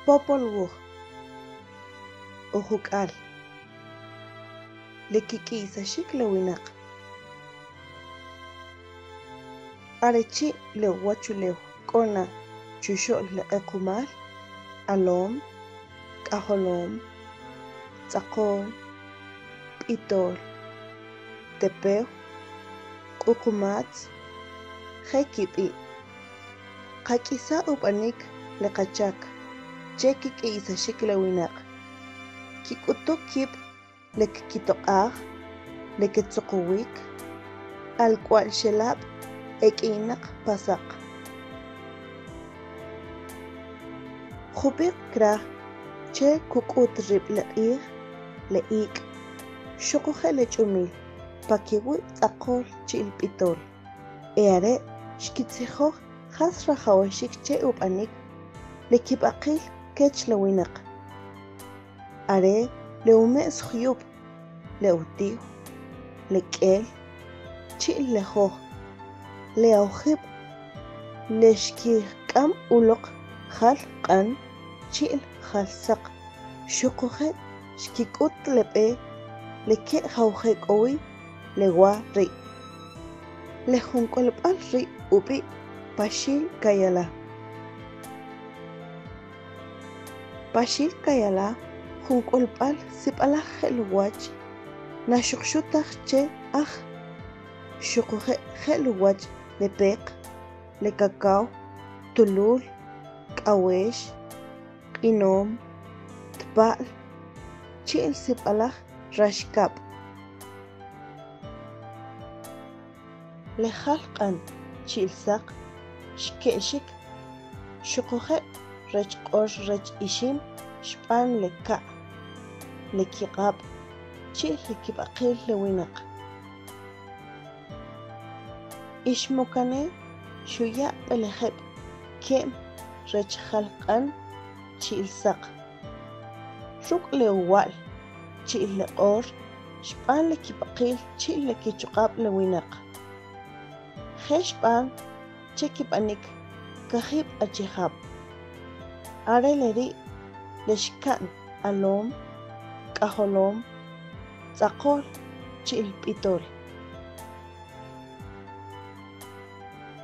Popol Wuj Ujuk'al Le kik'iyisaxik le winaq. Are chi' le uwachulew k'o na chuxo'l le q'equ'mal, alom, k'ajolom, tz'aqol, p'itol, tepew, q'uq'umatz, je kib'i'. Qak'isa ub'anik le qachak che kik'iyisaxik le winaq. Kik'utu kib' le kkitoq'aj, le ketzuquwik, alk'wa'lxelab' e k'iynaq pa saq. Jub'iq' kraj che kuk'ut rib' le q'ij, le ik', xuquje' le ch'umil pa kiwi' tz'aqol chi'l p'itol. E are' xkitzijoj jas rajawaxik che ub'anik le kib'aqil kech le winaq. Are le ume's juyub', le utiw, le k'el, chi'l le joj, le awjib' le xkik'am uloq jal q'an chi'l jal saq xuquje' xkik'ut le b'e le ke' jawje' k'o wi le wa ri'. Le jun k'olb'al ri' ub'i' Paxil Kayala. Paxil Kayala jun k'olb'al sib'alaj je'l uwach na xuqxu taj che aj xuquje' je'l uwach le peq, le kakaw, tulul, k'awex, q'inom, tpa'l, chi'l sib'alaj raxkab'. Le jal q'an chi'l saq xke'xik xuquje' rech q'or rech ixim xb'an le ka', le kiq'ab' chi'l le kib'aqil le winaq. Ixmukane xuya' b'elejeb' ke'm rech jal q'an chi'l saq. Ruk' le uwa'l chi'l le q'or xb'an le kib'aqil chi'l le kichuq'ab' le winaq. Je xb'an che kib'anik kajib' achijab'. Are le ri' le xka'n alom, k'ajolom, tz'aqol chi'l p'itol.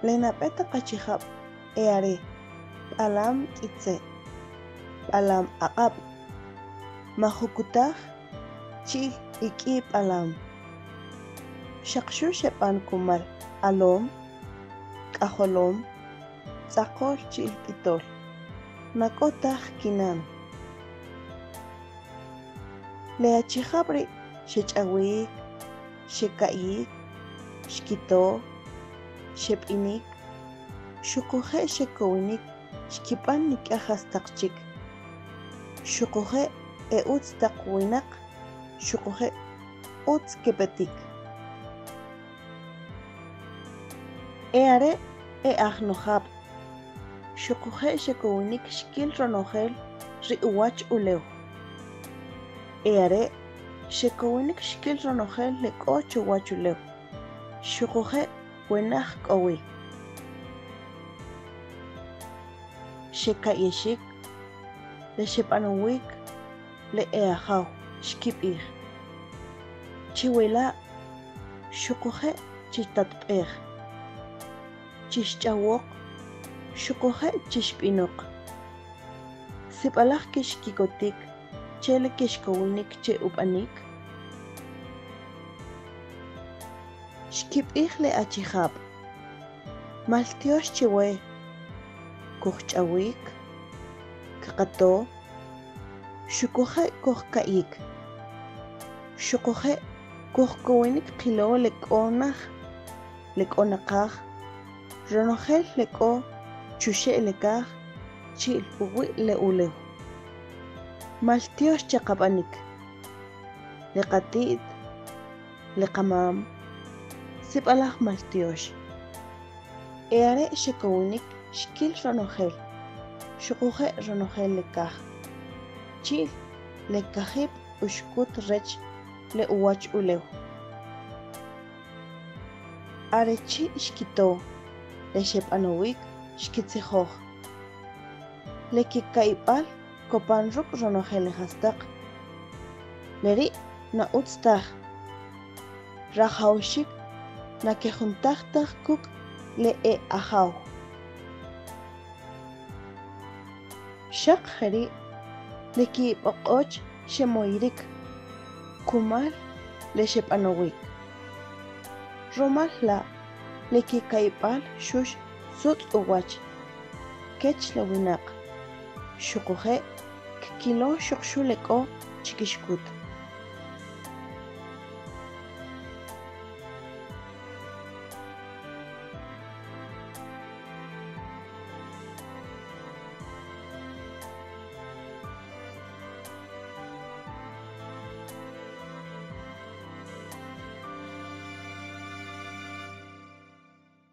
Le nab'e taq achijab' e are B'alam K'itze', B'alam Aq'ab', Majukutaj chi'l Ik'i B'alam. Xaq xu xeb'an kumal Alom, K'ajolom, Tz'aqol chi'l P'itol. Ma k'o taj kinan. Le achijab' ri' xech'awik, xeka'yik, xkito, xeb'inik, xuquje' xekowinik xkib'an nik'aj jastaq chik. Xuquje' e utz taq winaq xuquje' utz kepetik. E are' e ajnojab', xuquje' xekowinik xkil ronojel ri uwach ulew. E are' xekowinik xkil ronojel le k'o chuwachulew, xuquje' we naj k'o wi. Xeka'yexik, le xeb'anowik le e ajaw, xkib'ij, Chiwila' xuquje' chitatb'ej, chixch'awoq xuquje' chixb'inoq. Sib'alaj kixkikotik che le kixkowinik che ub'anik? Xkib'ij le achijab', Maltyox chiwe, kujch'awik, kqato, xuquje' kujka'yik. Xuquje' kujkowinik qilo le k'o naj, le k'o naqaj, ronojel le k'o chuxe' le kaj chi'l puwi' le ulew. Maltyox che qab'anik. Le qati't, le qamam, sib'alaj maltyox. E are' xekowinik xkil ronojel, xuquje' ronojel le kaj, chi'l le kajib' uxkut rech le uwach ulew. Are chi' xkito le xeb'anowik xkitzijoj le kika'yb'al. kopan ruk' ronojel le jastaq. Le ri' na utz taj. Rajawaxik na kejuntaj taj kuk' le e ajaw. Xaq jeri' le kib'oq'och xemoyirik kumal le xeb'anowik. Rumal la' le kika'yb'al xux sutz' uwach kech le winaq, xuquje' kkilo xuqxu le k'o chikixkut.